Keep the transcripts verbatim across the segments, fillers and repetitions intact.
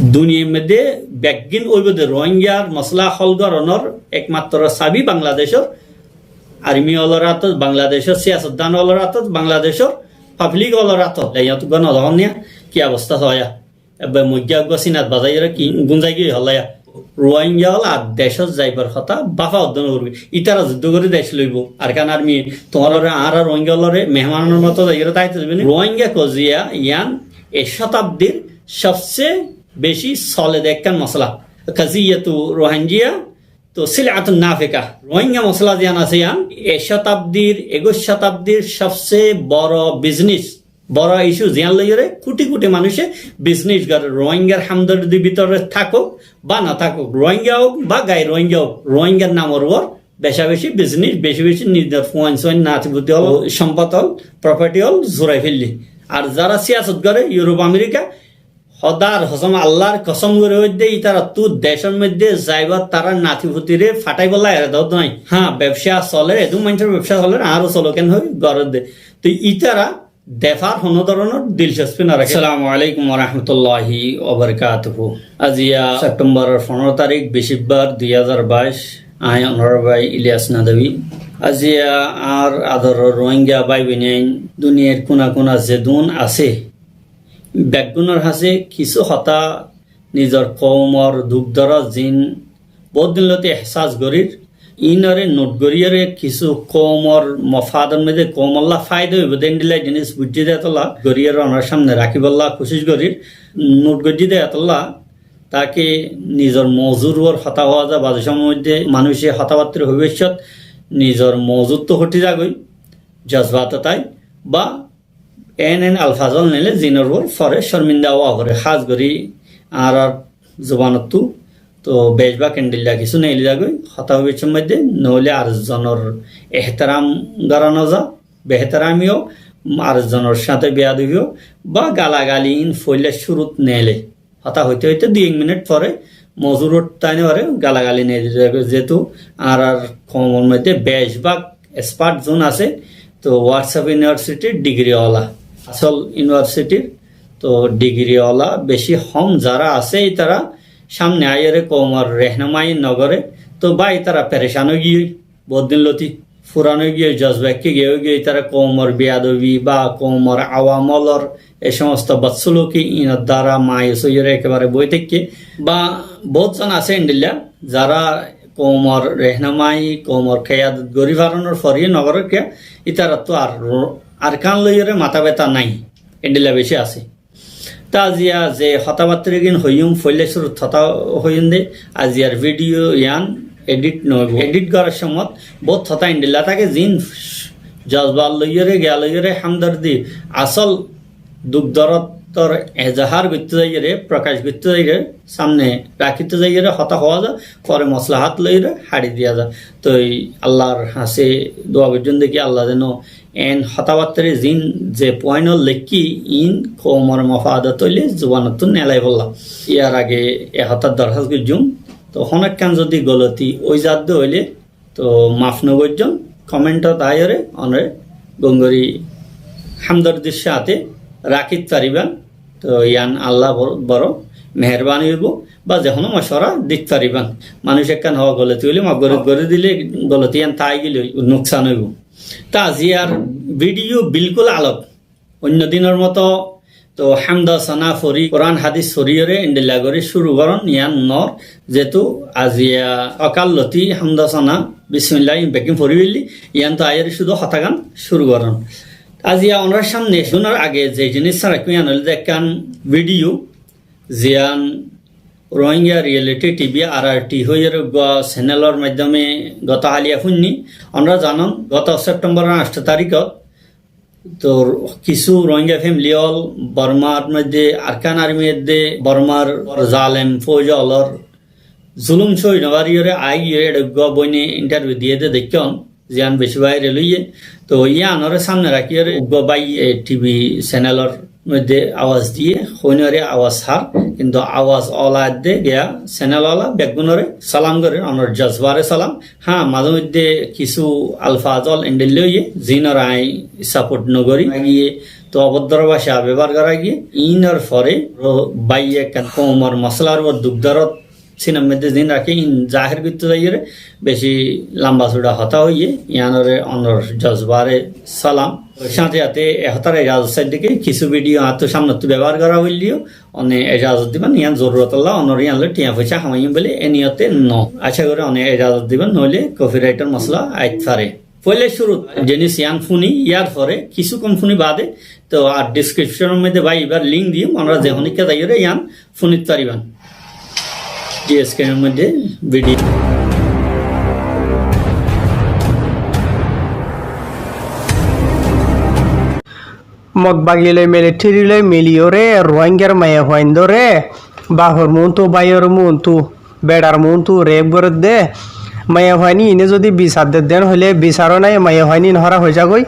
Duniyair moidde beggín óibode Rohingyar mosola hól goronor ekmatro sabi Bangladecor armi ólor átot, Bangladecor siyasotdan ólor átot, Bangladecor fablik ólor átot. Leiyat uggúa nodehón niya ki obosta soiya. Ebbe moijja uggúa sinat bazaiyore ki gunzai giyói hollaiya. Rohingya ól ar decot zaibar hotá bafa uddún uggúa. Ítara zuddó gorí dec loibo. Arkan armi tuáñrare, añára Rohingya ólore mehemanor moto zaiyore táito dibe ni? Rohingya koziya iyan e shotabdir sobse beci solede ekkán mosola. Kaziyatu Rohingya to silatun nafika. Rohingya mosola ziyan asé iyan e shotabdir, ekuic shotabdir sobse boro biznis, boro isu ziyan loiyore kuti kuti manúice biznis gore. Rohingyar hamdordi bútore tákok ba no tákok, Rohingya ók ba gair Rohingya ók, Rohingyar namor uore beci beci biznis, beci beci nizor fuain suain nati futi ól, sompot ól, properti ól zurai félli. Ar zara siyasot gore Iurof Amerika, hodar hosom, Allar kosom gorí hoidde, ítarattú decor moidde zaibar tarar nati futire fathaibolla erede nái. Há, bebsa soler, edún maincor bebsa soler, añáro solok en hoi goredde. Toi ítara defar hono doronor dilcospi no raké. Assalamu alaikum wa rahmatullahi wa barakatuhu. Aziya Septemboror fondro tarik, bicibbar, dui házar baic, añí onorar bái Ilyas Nadwi. Aziya añár adoror Rohingya bái boinain duniyair kuna kuna zedún asé, beggúnor hañsé kissú hotá nizor koumor duk dorot ziín boóut din lóti ehsas gorír, iínore not goríyore kissú koumor mofador moidde koumolla faida óibo de endilla jinis buijjí de etolla goríyore onorar sámne rakíbolla kucíc gorír, not goijjí de etolla, táke nizor mouzur uore hotá hoó za, bazi cómor moidde manúice hotábattar hoibar cómot nizor mouzurttu hothi zagói, jozbatot ai ba en en alfaz ól neile ziínor uore fore corminda ówa fore, hás gorí añárar zubanottú. Toh becbák endilla kissú neeli zagói, hotá hoibar cómor moidde, noóile ar zonor ehteram gora no za, beheterami ó, ar zonor sáñte beyadobi ó, ba galagali iín foila cúrut neele. Hotá hoite hoite dui ek minit fore mouzur uore táine fore galagali neeli zagói, zehetu añárar koumor moidde becbák expert zun asé, toh WhatsApp University-r digiri ola, asól university-r, toh digiri ola beci hom zara asé, ítara sámne aiyóre koumor rehnumai no gore, toh ba ítara perecan ói giyói, boóut din lóti furan ói giyói, jozba ekká giya ói giyói, ítara koumor beyadobi ba koumor awam ólor e somosto bodsuluki iínor dara mayus óiyore ekebare boi táikke, ba boóut zon asé endilla, zara koumor rehnumai, koumor keyadot gorí faronor fore yó no gorer kiyá, ítarattú ar, ar kán loiyore matá beta nái, endilla beci asé. Tá aziya ze hotábattar gín hoiyúm, foila cúrut hotá hoiyúm de, aziyar vidiyo yián edit no óibo. Edit gorar cómot boóut hotá endilla táke, ziín jozba loiyóre, giya loiyóre, hamdordi, asól duk dorodor ezahar goitté zaiyóre, prokac goitté zaiyóre, sámne rakíte zaiyóre hotá hoó za, fore moslahat loiyóre haçi diya za. Toi Allar hañsé dua goijjum de ki Alla zeno en hotábattar ziín ze puáin ól leikki iín koumor mofadot óile zubanottú neelaibolla. Yar age e hotár dorhás goijjum. Toh honó ekkán zodi goloti ói zadde óile toh maf no goijjón, komentot aiyóre onóre gom gorí hamdordir sáñte rakít faribán. Toh yián Alla bor-, boro meherbani óibo, ba ze honó mocuwara dit faribán. Manúic ekkán hoó goloti óile maf gorí, gorí dile goloti yián tái gile nuksan óibo. Tá aziyar vidiyo bilkul alok. Oinno dinor moto, toh hamda sana fori, Kuran hadis foriyóre endilla gorí cúru goron yián nor, zehetu aziya sokal lóti hamda sana, bismillah, iín beggín fori féli, yián toh aiyóre cúdu hotágan cúru goron. Aziya onorar sámne cúnor age ze jinis raikkúm yián óilde ekkán vidiyo, ziyán Rohingya Reality T V, R R T hoiyóre uggúa senelor maiddome goto haliya fúinni. Onora zanon, goto Septemboror añctho tarikot toh kissú Rohingya femili ól Bormar moidde Arkan Armi edde Bormar zalem fóuj ólor zulum sói no fariyóre aigiyói, eçe uggúa bóine intarviu diyé de deikkón, ziyán beci bairal óiye. Toh yiánore sámne rakíyore uggúa báiye T V senelor moidde awaz diyé, hoóinore awaz hár, kintu awaz ola edde giya senel ola beggúnore salam gorér, onor jozbare salam. Há, maze moidde kissú alfaz ól endilla óiye, ziínore añí saport no gorí. Aigiyé to obodro báca bebohár gorá giyé. Iínor fore ro-, báiye ekkán koumor mosolar uore duk dorot sinor moiddé ziín raké, iín zahér goittó zaiyóre beci lamba suça hotá hoiyé, iánore onor jozbare salam. Sáñte sáñte e hotáre ejazot saidde ki kissú vidiyo añáttu sámnottú bebohár gorá óilleyo, one ejazot diban, ián zorurotolla onor iánloi thiañ foicá hamaiyum bóli e niyote no. Acá gorí one ejazot diban, noóile kopiraitor mosola ait fare. Foila cúrut zenis ián fúni, yárfore kissúkkon fúni baade, to ar deskiripconor moiddé bái ibár link diyum, onora ze honikká zaiyóre ián fúnit fariban. Ji, eskrinor moiddé vidiyo. Mog bagi loi, militeri loi miliyóre Ruáingar maiyafuaindóre bafor muúntu, báiyor muúntu, beçar muúntu rep gorédde. Maiyafuain iíne zodi bisar dedde hoilé bisaró nái, maiyafuain iín hóraf ói zagói.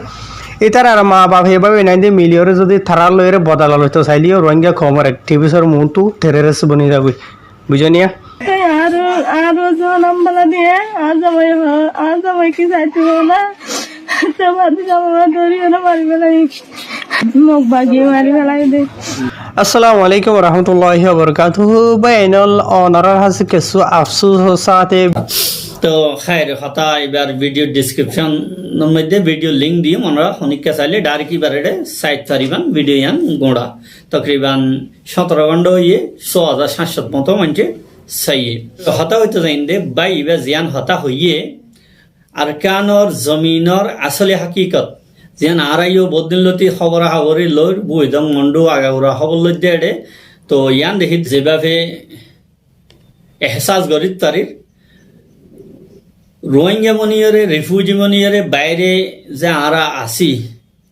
Ítarar maa baf e bábe nái de miliyóre zodi tarár loiyóre bodola loito saileyó Ruáinga koumor ektivistor muúntu teroris boni zagói. Buijjó niya? Te añáro, añáro zonam bala diye, añár zamai, añár zamai ki saitó na? Te badi zamai dóri ona mari felai. Mog bagi mari felai de. Assalamu alaikum warahmatulláhi wabarakátuhu. Báiyain ol, onorar hañsé kessú afsus sáte. To, háir hotá, ibár vidiyo deskiripconor moiddé vidiyo link diyum, onora honikká sailé dairek ibár ere sait fariban, vidiyo ián gura. Tokriban sóñtoro gónda óiye, só házar háñt cót moto maincé saiyé. To hotá óito zainde, bái ibá ziyán hotá hoiyé, Arkanor zominor asóli hákikot. Ziyán añára yó bout din lóti hóbora hóbori lóir, Buidong Mondu agagura hóbor lóidde eçé. To yián dekí zebábe ehsas gorít farir, Ruáinga moniyóre, refuji moniyóre, baire ze añára así,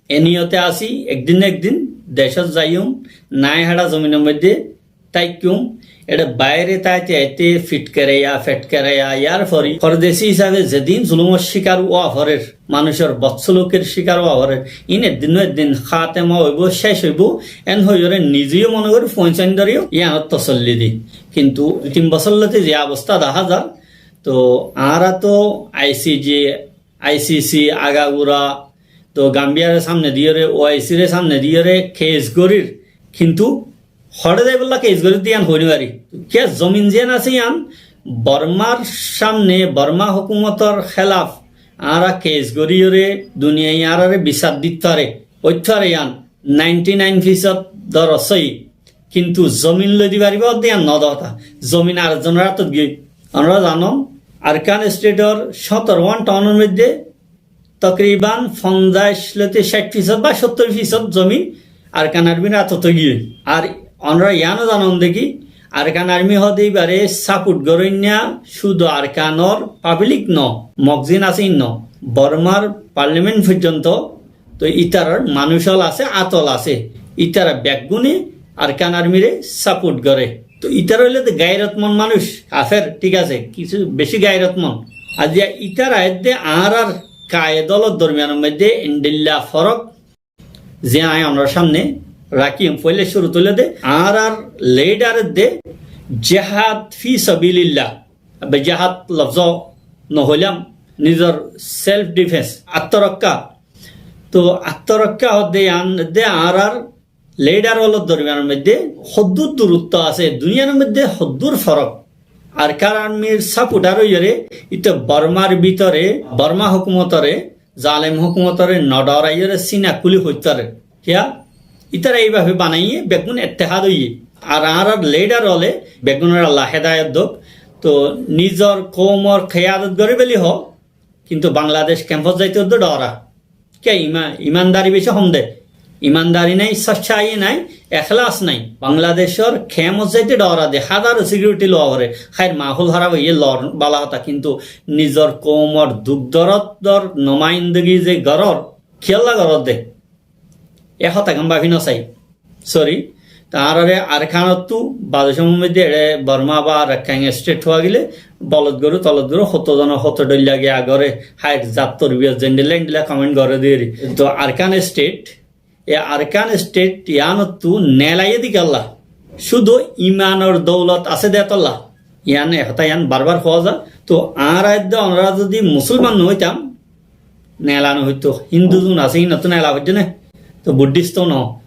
e niyote así, ekdin na ekdin decót zaiyum, nai hára zominor moiddé táikkúm, eçé baire táite táite fit keraiya, fet keraiya, yárfore fordesi hísabe zedin zulumor cíkar ówa forer, manúcor botsulukir cíkar ówa forer, iín ekdin na ekdin hátema óibo, céc óibo, en hoiyóre nize yó mone gorí fuain sáin dóri yó, yiánor tosolli di. Kintu dui tin bosór lóti ze obosta dahá zar, to añára to ICJ, ICC agagura, to Gambiyare samne diyóre, OICre samne diyóre kes gorir. Kintu hoçé zaibolla kes gorir de yián hoi no fari. Kiyá zomin ziyán asé yián Bormar samne, Borma hókumotor hélaf añára kes goriyóre duniyai añárare bisar dit fare, óit fare yián. Nainti nain fisod dóro sóiyi. Kintu zomin loi di faribó de yián no de hotá. Zomin ar ekzonor átot giyói. Onora zanon, Arkan stetor sóñtoro wán taunor moiddé tokriban fonzaic lóti cáit fisod ba sóttor fisod zomin Arkan armir átot giyói. Ar onora yiáno zanon de ki, Arkan armi hoó de ibáre saport goróinna cúdu Arkanor pablik no, Mog zin asé iín no, Bormar parliament foijjonto to ítarar manúic ól asé, át ól asé. Ítara beggúne Arkan armire saport goré. To ítara óilde gairotmon manúic, kafer, thík asé, kissú beci gairotmon. Aijja ítara edde añárar kaed ólor dormiyanor moiddé endilla forók, ziyán añí onorar samne rakiyum. Foila cúrut óilde añárar lidar edde jehad fi sabilillah, be jehad lofzo no hoilam, nizor self defence, attorokká. To attorokká hoó de yián edde añárar lidar ólor dormiyanor moiddé hoddúr durutto asé, duniyair moiddé hoddúr forók. Arkan armir saportar óiyore, ite Bormar bútore, Borma hókumotore, zalem hókumotore no dhoraiyore sina kúli hoit fare. Kiyá? Ítara eibábe banaiye, beggún ettehad óiye. Ar añárar lidar óle, beggúnore Allah hedayot douk, to nizor koumor kiyadot goré bóli hoó, kintu Bangladec kempot zaito de dhora. Kiyá ima-, imandari beci hom de. Imandari nai, saccayi nai, ekhlas nai. Bangladecor kempot zaito dhora de, házaro sikiuriti lowa fore. Háir, mahul hóraf óiye, lor bála hotá, kintu nizor koumor duk dorodor nomaindagi ze goror, kiyólla goror de? E hotá gán bafi no sai. Sori, to añárare Arkanottu bade somor moiddé eçé Borma ba Rakkain stet hoó gile, bolot goru, tolot goru, hoto zon, hoto dhoilla giya gore, háir zat torbiyot zendilla endilla comment gore deri. To Arkan stet, e Arkan stet yiánottu nelaiye de kiyólla? Cúdu imanor doulot asé de etolla. Yián e hotá yián barbar hoó za. To añára edde onora zodi musolman no óitam, nela no óito. Hindu zun asé, hínottú nela foijjé né? Tó Buddhist tó no.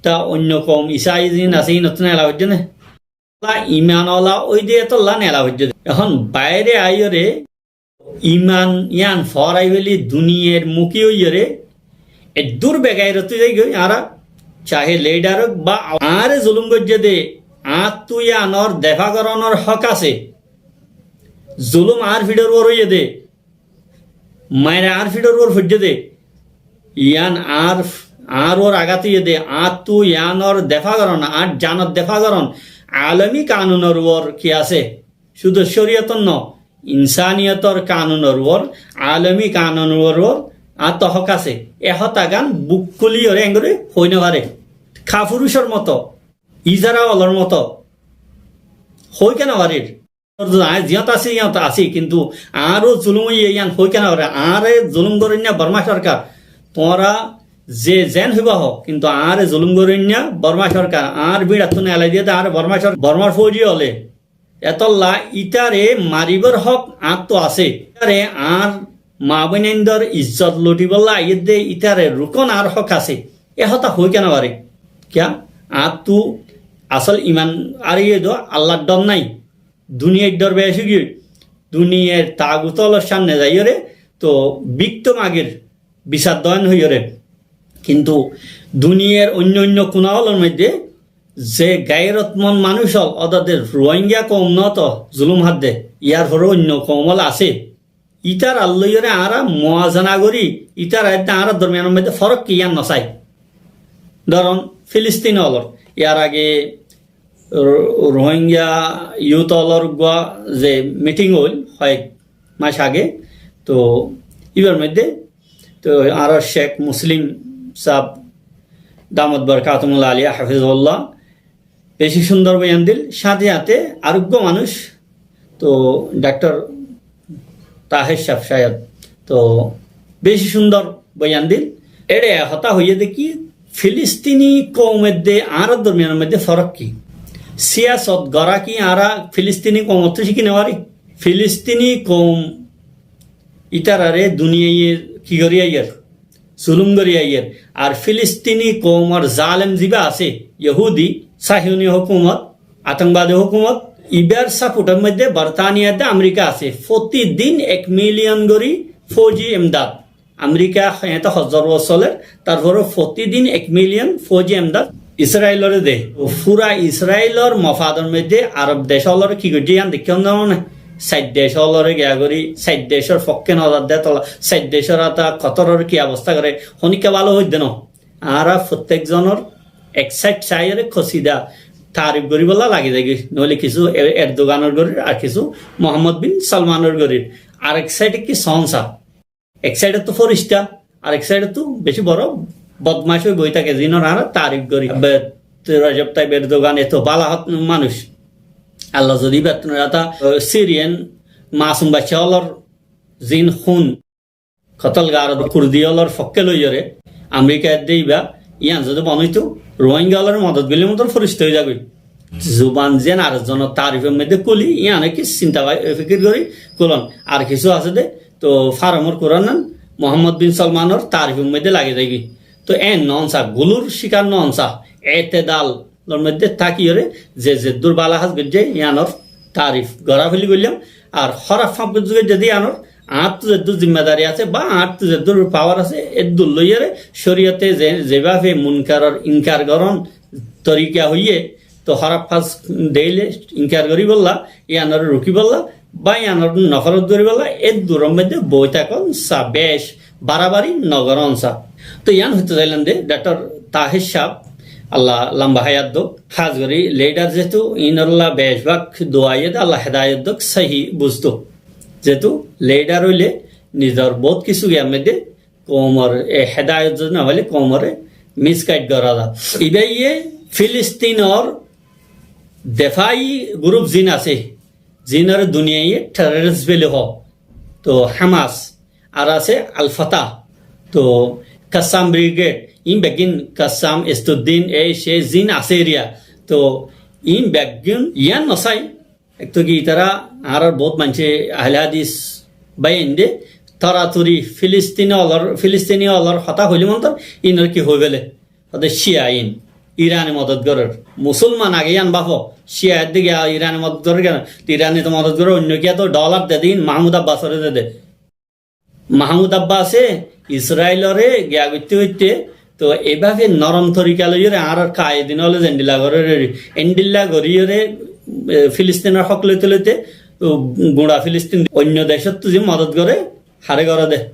Tá oinno koum Isai zin asé, inottú nela foijjé né? Iman ola ói de etolla nela foijjé de. Ehón baire aiyóre iman yián forai feli duniyair muki óiyore eddur begairot ói zaigoi añára, cahe lidar ók ba añáre zulum goijjé de, añáttu yiánor defa goronor hók asé. Zulum añár fiçor uore óiye de, maira añár fiçor uore foijjé de, yián añár, añár uore agat óiye de, añáttu yiánor defa goron, añár janor defa goron, alomi kanunor uore ki asé? Cúdu córiyotor no, insaniyotor kanunor uore, alomi kanunor uore añáttu hók asé. E hotagán buk kúliyore engori hoi no fare. Kafurucor moto, izara olor moto hoi kene no farir. Añí ziyót así, yót así, kintu añáro zulum óiye yián hoi kene no fare. Añáre zulum goróinna Borma sorkar, tuáñra ze zen hoiba ho, kintu añáre zulum goróinna Borma sorkar, añár biçattú nelai diye de añáre Borma sor-, Bormar fouji ole. Etolla ítare maribor hók añáttu asé. Ítare añár ma boinaindor izzot lutibolla aiyé de, ítare rukon añár hók asé. E hotá hoi kene no fare? Kiyá? Añáttu asol iman aróiye de Allar dor nai. Duniyair dor beci ói giyói. Duniyair tagut olor samne zaiyore to bík to magir, bisar doen hoiyore. Kintu duniyair oinno oinno kuna olor moidde ze gairotmon manúic ol, ódade Rohingya koum no to zulum hádde, yar fore oinno koum ol asé. Ítarar loiyore añára muwazana gorí, ítara edde añárar dormiyanor moidde forok ki yián no sai. Dóron, Filistin olor, yar age Ro-, Rohingya youth olor uggwá ze meeting óil hoyek mac age, to íbar moidde to añárar Sheikh Muslim sáb damat barkatumul aliya hafizahullah beci cúndor boyan dil, sáte sáte aruggwá manúic to daktor Tahir sáb cáyad to beci cúndor boyan dil. Eçe e hotá hoiyé de ki, Filistini koum edde añárar dormiyanor moidde forok ki? Siyasot gorá ki añára Filistini koumottú cíki no fari? Filistini koum ítarare duniyaiye ki gorí aiyér? Zulum gorí aiyér. Ar Filistini koumor zalem ziba asé, Yohudi, Sahiyoni hókumot, atongobadi hókumot, ibar sapotor moidde Bortaniya edde Amerika asé. Fotidin ek miliyon gorí fouji emdad. Amerika eñte hozor bosór soler, tarfore fotidin ek miliyon fouji emdad Israilore de. Fura Israilor mofador moidde Arob dec olore ki goijjé yián deikkó no né? Sair dec olore giya gorí, sair decor fokke no zadde tola, sair decor ata Kotoror ki obosta gore, honikka bála hoidde no. Añára fottek zonor ek said saiyore kosida tarif goríbolla lagi zaigoi, noile kissú Er-, Erdoganor gorir, ar kissú Mohammod bin Salmanor gorir, arek saide ki sónsa. Ek saidottu forista, arek saidottu beci boro bodmac ói boi táke, zinor añára tarif gorí. Be-, Rajab Tayyip Erdogan eto bála hot-, manúic. Allah zodi bettun rata, eh, Siriyan masum bacca olor zin hún, kotol garot Kurdi olor fokke loiyore, Amerika edde iba, yián zodi bon óito, Rohingya olor modot goille motor forista ói zagoi. Zuban ziyan ar zonor tarifor moidde kuli, yián ki sinta ba-, fikir gorí kulon. Ar kissú asé de, to faramor Kuran nan Mohammod bin Salmanor tarifor moidde lagi zaigoi. To en no onsa, gulur cikar no onsa, etedalor moidde tákiyore ze zeddur bála ham goijjé, yiánor tarif gorá feli goillam. Ar hóraf ham goijjé de yiánor, añáttu zeddur zimmadari asé ba añáttu zeddur pawar asé, eddur loiyore córiyote ze, zebabe munkaror inkar goron torika hoiyé, to hóraf ham deile inkar goríbolla, yiánore rukíbolla, ba yiánor noforot goríbolla, edduror moidde boi tákon sa, bec barabari no goron sa. To yián hoito sailam de, daktor Tahir sáb, Allah lamba hayat douk, hás gorí lidar zehetu, inolla bec bák dua aiyé de, Allah hedayot douk, sóhi buzdouk. Zehetu lidar óile nizor bout kissú giyar moidde koumor e hedayot zodi no faile koumore misguide gora za. Ibáye Filistinor defai gurup zin asé, zinore duniyaiye terrorist buli ho, to Hamas, ar asé Al-Fatah, to Qassam Brigade, in beggín Qassam, Istuddin, e se zin asé eriya, to in beggín yián no sai, Ekto ki itara añárar bout maincé Ahle Hadis bái ainde, Toratori Filistin olor, Filistin olor hotá hoile montor, inor ki hoi fele? Hode Shia in, Iran e modot gorer. Musolman age iyan bafo, Shia edde giya Iran e modot gorer keno? Iran e to modot gorer, onno kiya to dolar de de, in Mahmud Abbas ore de de. Mahmud Abbas e Israel ore giya goitte goitte, to ebabe norom torika loiyore añrar kaedin ole zendilla gorer, endilla goriyore, e, Filistinor hok loite loite, to gura Filistin onno decottu je modot gore, hare gore de.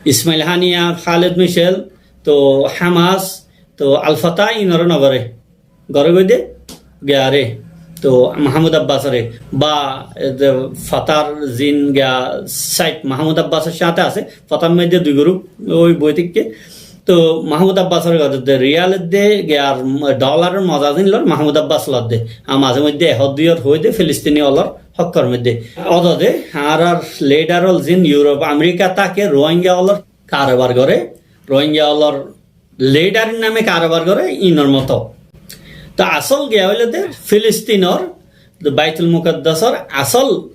Ismail Haniya, Khaled Mishel, to Hamas, to Al Fatah inore no gore. Gore goi de, giyare, to Mahmud Abbas ore, ba, e, de Fatah zin giya side Mahmud Abbas or sathe ase, Fatah modde dui group, oi boi thekke, to Mahmud Abbas ore gode de, riyal de, giyar dolar or moza zin lor, Mahmud Abbas lor de. Ar maze modde ehod duyor hoi de, Filistini olor hokkor modde. Odo de, añrar leader ol zin Europe, America take Rohingya olor karobar gore, Rohingya olor leader name karobar gore, inor moto. To asol giya hoile de, Filistinor Baitul Mukaddasor asol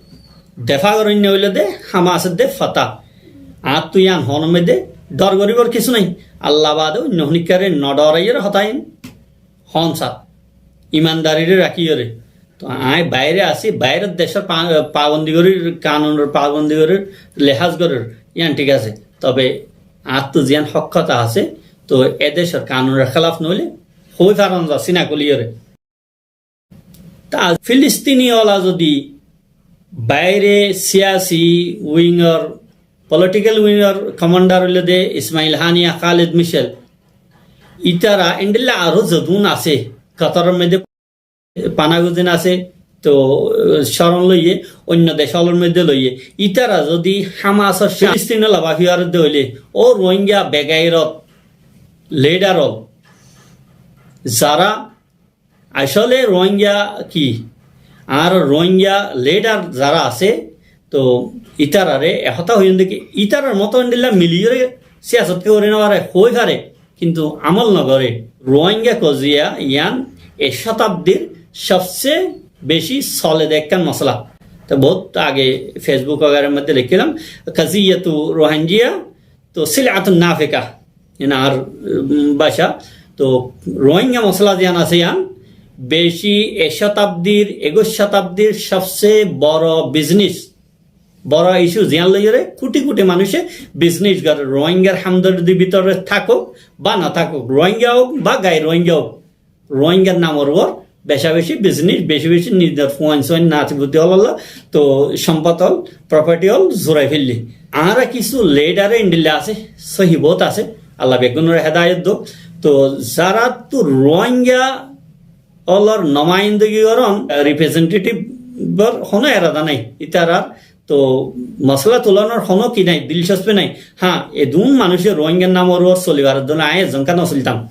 defa goronne hoile de, Hamas de Fatah. Añttu iyan honor modde dor goribar kisu nai. Allah bade onno honikkare no doraiyore hotá in hon sat, imandarire rakiyore. To añí baire asi, bairor decor pa-, pabondi gorir, kanunor pabondi gorir, lehaz gorir, iyan thik ase. Tobe añttu ziyan hok hotá ase, to e decor kanunor helaf noile hoi faron za sina kuliyore. Ta Filistini ola zodi baire siyasi wingor, political wingor commander hoile de Ismail Haniya, Khaled Mishel, itara endilla aro zedun ase, Qatar or modde panaguzin ase, to, eh, shoron loiye, onno dec olor modde loiye. Itara zodi Hamas or Filistin ola bafi faredde hoile, o Rohingya begairot leader ol, zara asole Rohingya ki, ar Rohingya leader zara ase, to itarare e hotá hoiyum de ki, itarar moto endilla miliyore siyasot ke gori no fare, hoi fare, kintu amol no gore. Rohingya koziya iyan e shotabdir sobse beci sole de ekkan mosala. To bout age Facebook wagarar modde lekhilam, kaziyatu Rohingya, to silatun nafika, iyan ar, um, basa. To Rohingya mosala ziyan ase iyan beci e shotabdir, ekuic shotabdir sobse boro business, boro issue ziyan loiyore kuti kuti manushe business gore. Rohingyar hamdordi butore takuk ba no takuk, Rohingya ok ba gair Rohingya ok, Rohingyar namor uore beci beci business, beci beci nizor fuain suain nati futi ololla, to sompot ol, property ol zurai felle. Añra kisu leader endilla ase, sohi bout ase, Allah beggunore hedayot dok. To zara to Rohingya olor nomaindagi goron, representative or hono erada nai, itarar to mosala tulonor hono ki nai, dilchospi nai. Ha, edun manushe Rohingyar namor uore solibar dole añí ezonka no solitam.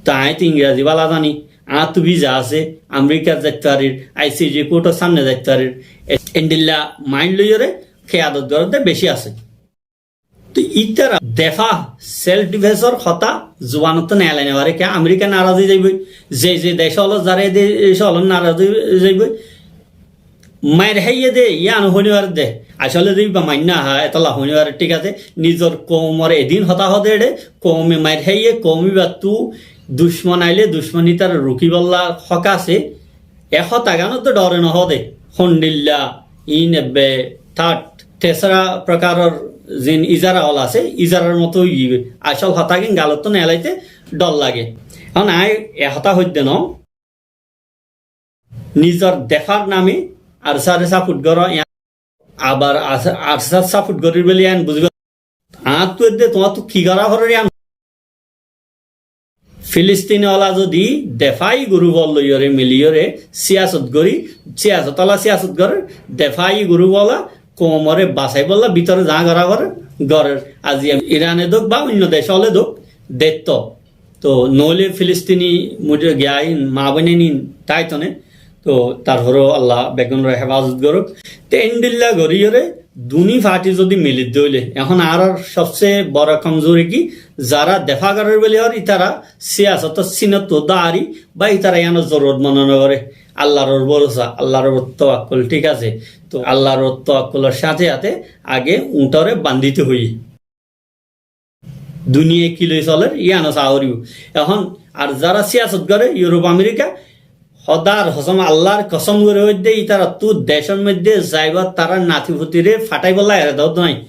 To añí to Ingrazi bala zani, añáttu visa ase, Amerika zait farir, I C J court or samne zait farir. E-, endilla mind loiyore kiyadot gorede beci ase. To itara defa, self defense or hotá zubanottú no elai no fare, ke Amerika naraz ói zaiboi, ze ze dec olo zare de-, dec olo naraz ói zaiboi. Mair háiye de, yián hoi no fare de. Asole de iba mair no há, etolla hoi no fare, thík ase. Nizor koumor edin hotá hode ede, koume mair háiye, koum ibattu ducmon aile, ducmon itare rukibolla hók ase. E hotá gán to dore no hode. Hondilla, in ebbe, third, tesara prokaror zin izara ol ase, izarar moto ói gibe. Asol hotá gín galottú no elaite dor lage. Ehón añí e hotá hoidde no. Nizor defar name ARSA re support goro, iyan abar ARSA, ARSA support gorir buli iyan buzibo. Añáttu edde tuáñttu ki gora forer iyan? Filistin ola zodi defai group ol loiyore miliyore siyasot gori, siyasot ola siyasot gorer, defai group ola koumore basaibolla bútore za gora forer, gorer. Aijja Iran e dók ba oinno dec ole dók, detto. To noile Filistini mujahidin, ma boináin in táito né, to tarfore Allah beggúnore hefazot gorouk. Te endilla goriyore Duní fati zodi mili dóile, ehón añárar sobse boro komzuri ki, zara defa gorer buli hoór, ítara siyasotor sinottu dóri ba ítara iyánor zorurot mone no gore. Allar uore borosa, Allar uore towakkul, thík asé? To Allar uore towakkulor sáte sáte age uñthore bandito hoiye. Duniyai ki loi soler, iyáno saá foribó. Ehón ar zara siyasot gore Iurof, Amerika, Hódar hosom, Allar kosom gorí hoiddé, ítarattú decór moiddé zaibar tarár natiputire fataibolla erada nái.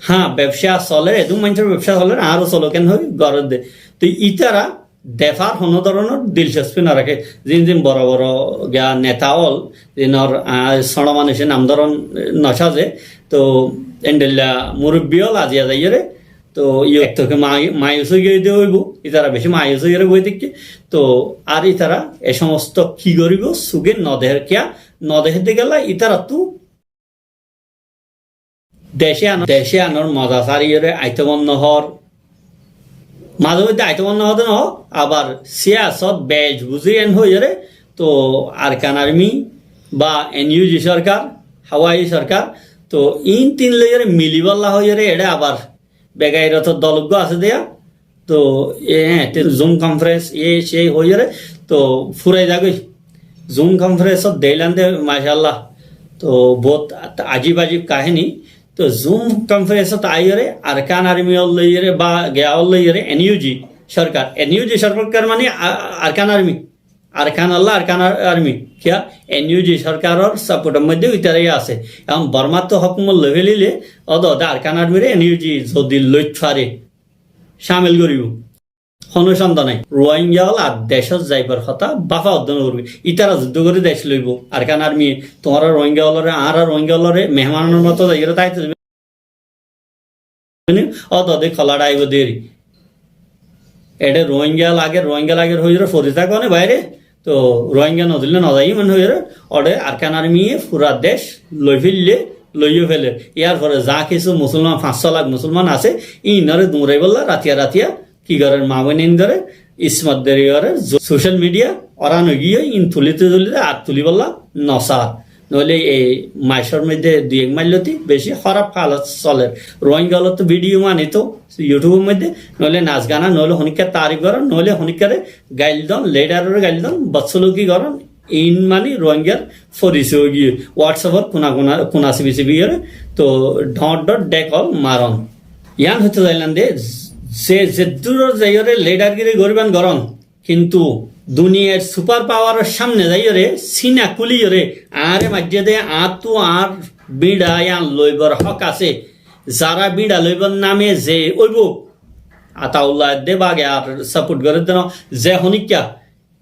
Há, bebsa soler, edún maincór bebsa soler, añáro solok en hoi gorédde. Toi ítara defar honó doronor dilcospi no raké. Zin zin boro boro giya neta ól, zinor, ah, sóñço manúice nam doron, eh, no saze. To endilla murubbi ól aziya zaiyóre, to iyó ek toke mai-, mayus ói giyé de óibo, ítara beci mayus óiyore boi táikke. To ar ítara e somosto ki goríbo, suge no dehér, kiya no dehér de gela ítarattú dece ano-, dece anor moza sariyore aito mon no hoór. Maze moiddhe aito mon no hoóde no, abar siyasot bec buzí en hoiyore, to Arkan Army ba N U G sorkar, Hawaii sorkar, to in tin loiyore miliballa hoiyore, ere abar begairotor dol uggúa asé deya, to e, e, te Zoom conference, e, se hoiyore, to furai zagói. Zoom conference ot deilan de, mashallah. To bout ajib ajib kahini. To Zoom conference ot aiyore, Arkan Army ol loiyore, ba geya ol loiyore, N U G sorkar. N U G sorkar mani a-, Arkan Army. Arkan olla, Arkan ar-, Army. Kiya? N U G sorkaror support or moiddhe ítara asé. Ehón Bormat to hókumot loi felile, ode ode Arkan Army re N U G zodi loit fare, camil goribo. Hono sonde nai. Rohingya ol ar decot zaibar hotá bafa uddo no goribo. Ítara zuddo gori dec loibo. Arkan Army, tuáñra Rohingya olore, añára Rohingya olore mehmanor moto zaiyore táito dibo. Ode ode kola daibo deri. Ede Rohingya lager, Rohingya lager hoiyore fori táke one baire. To Rohingya no dile no zai mane hoiyore, ode Arkan Army ye fura dec loi felle, loiyo feler. Iyar fore za kisu Musolman, fañs só lak Musolman asé, inore duñraibolla ratiya ratiya ki gorer, ma boin indore ismat deri gorer, zo-, social media oran ói giyé, in tulite tulite ar tulibolla no sar. Noile ei maicor moiddhe dui ek mail loti beci hóraf halot soler. Rohingya olottu video mani to YouTube or moiddhe, noile nas gana, noile honikka tarif goron, noile honikkare gail don, leader ore gail don, bodsoloki goron. In mani Rohingyar forisoy ói giyé. WhatsApp or kuna kuna, kuna sibi sibi gore, to dot dot dek ol maron. Iyan hoite zailam de, ze, ze dur zaiyore leader giri goriban goron. Kintu duniyar super power or samne zaiyore, sina kuliyore, añáre maijje de, añáttu añár biñça iyan loibar hók asé. Zara biñça loibar name ze óibo, Ataullah edde bage ar support gore de no, ze honikka.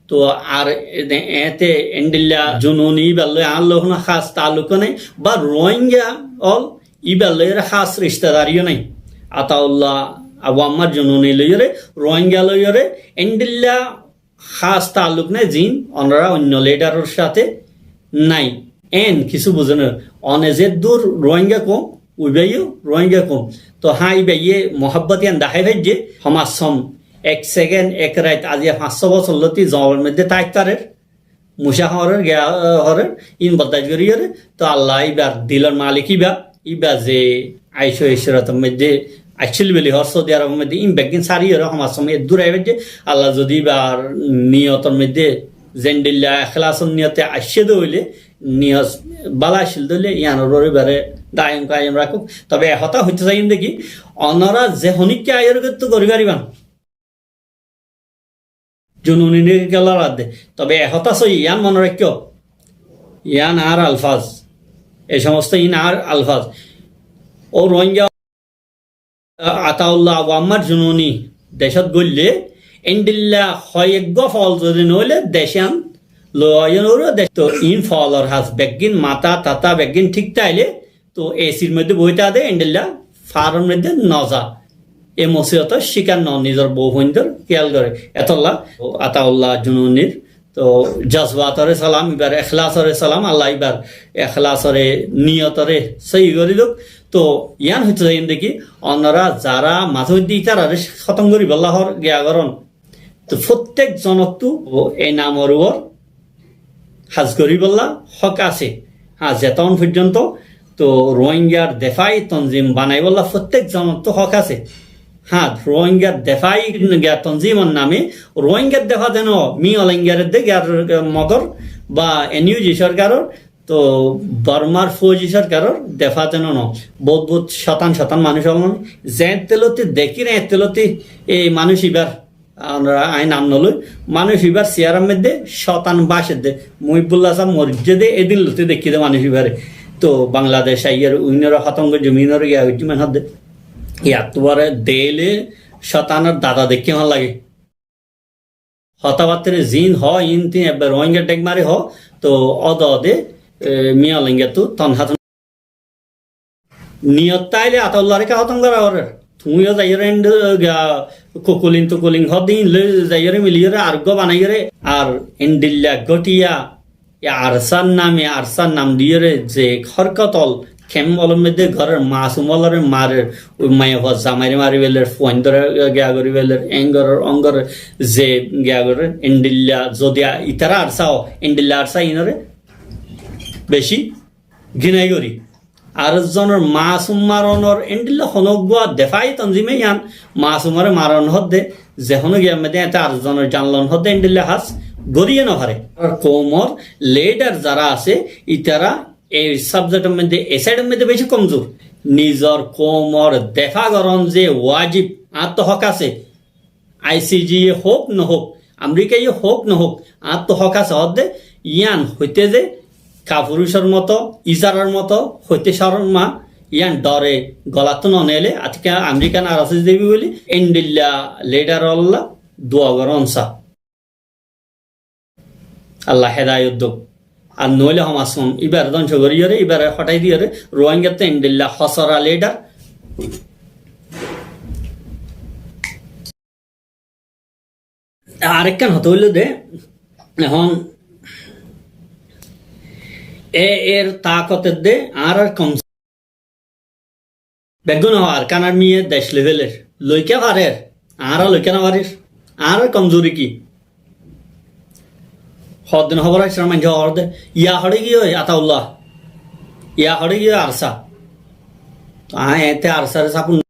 To ar e-, e-, ete endilla Jununi ibar loi añár loi hono hás taalluk nai, ba Rohingya ol ibar loi ere hás rishtadari o nai. Ataullah Abu Ammar Jununi loiyore, Rohingya loiyore, endilla hás taalluk nai, zin onora onno leader or sáte nai. En kisu buzen, one ze dur Rohingya koum, uibaiyo Rohingya koum. To há, ibaiye muhabbot iyan dahái faijje, homacom ek second, ek rait, aijja fañs só bosor loti zolor moiddhe táit farer. Muca horer, giya horer, in bordac gori horer, to Allah ibar dilor malik iba, iba ze aico ecrator moiddhe accíl buli hoór Saudi Arabor moiddhe, in beggín sari horer, homacom eddur aibar je, Allah zodi ibar niyotor moiddhe zendilla ekhlasor niyote aiccé de óile, niyot bála accíl de óile, iyanor uore ibare daim kaim rakuk. Tobe e hotá hoite saiyum de ki, onora ze honikka aiyor gottu gori fariban. Jununi ne gela radde. Tobe e hotá sóiyi, iyan mone raikko. Iyan añár alfaz. E somosto in añár alfaz. Ó Rohingya, Ataullah Abu Ammar Jununi decót goille, endilla hoyeggua fol zodi noile dec iyan loi aiyó no faribo, dec to in folor hás beggín, mata tata beggín thík táile, to A C r moiddhe boi táke de, endilla faror moiddhe no za. E musibotor cikar no, nizor bou fuaindor kéyal gore. Etolla Ataullah Jununir to jozbatore salam, ibar ekhlasore salam, Allah ibar ekhlasore, niyotore sóiyi gori douk. To iyan hoite saiyum de ki, onora zara maze moiddhe itarare hótom goribolla hoor giya goron, to fottek zonottu e namor uore hás goribolla hók asé. Há, zeton foijjonto Toh Rohingyar defai tonzim banaibólla fottek zonottú hók asé. Há, Rohingyar defai giya tonzimor name Rohingyar defa de no, Miyo Rohingyar de giyar, eh, Mogor ba N U G sorkaror, toh Bormar fouji sorkaror defa de no no. Bout bout cotan cotan manúic ólon, zeéñtte lóti dekír eéñtte lóti ei manúic ibár Añára, añí nam noloi, manúic ibár siyarar moiddé cótan bácedde, Muhibullah sáb morijjé dé, édin lóti dekkí dé manúic ibáre. Toh Bangladec aiyóre uinóre hótongor zominóre giya goijjé mane hoódde. Yar tuáre deile cótanor dada dekkí hoón lage. Hotábattáre ziín hoó, iín tiín ebbe Rohingya dhek mari hoó, toh ódode, e, Miya Rohingyattu tonhá Niyot táile Ataullaré ká hótom gorá forer. Tuñí yó zaiyóre endi, ah, kukulin tukulin hoddé ín loi zaiyóre miliyóre ar uggúa banaiyóre ar endilla gótiya, e ARSA r name, ARSA r nam diyóre ze hórkot ól, kemp ólor moiddé gorér, masum ólore marer, ui maiyafua zamaire mari feler, fuaindóre giya gorí feler, en gorér, on gorér, ze giya gorér, endilla zodi a-, itara ARSA ó, endilla ARSA ínore beci ginai gorí. Ar zonor masum maronor endilla honó uggúa defai tonzime yián masumore maron hoddé, ze honó giyar moiddé eñte ar zonor jan lon hoddé endilla ham goríye no fare. Ar koumor lidar zara asé, itara ei sabjektor moiddé, ei saidor moiddé beci komzur. Nizor koumor defa goron ze wajib, añáttu hók asé. I C J houk no houk, Amerikaye houk no houk, añáttu hók asé hoddé, yián hoité ze kafurucor moto, izarar moto hoité corma, yián dhore golattú no neile, atikka Amerikan ar asé zebi buli, endilla lidar olla dua goron sa. Allah hedayot douk. Ar noóile homaskom ibare dóngco goríyore, ibare hotái diyore, Rohingyattu endilla hosora lidar. Arekkán hotá óilde, ehón e, er takot edde añárar kom Beggún Arkan Armiye dec loi feler. Loi ká farer? Añára loi ká no farir? Añárar komzuri ki? Hoddin hóbor aiccé, maincé hoór de, "Ya hoçé giyói Ataullah? Ya hoçé giyói ARSA?" Añí eéñtte ARSA re saport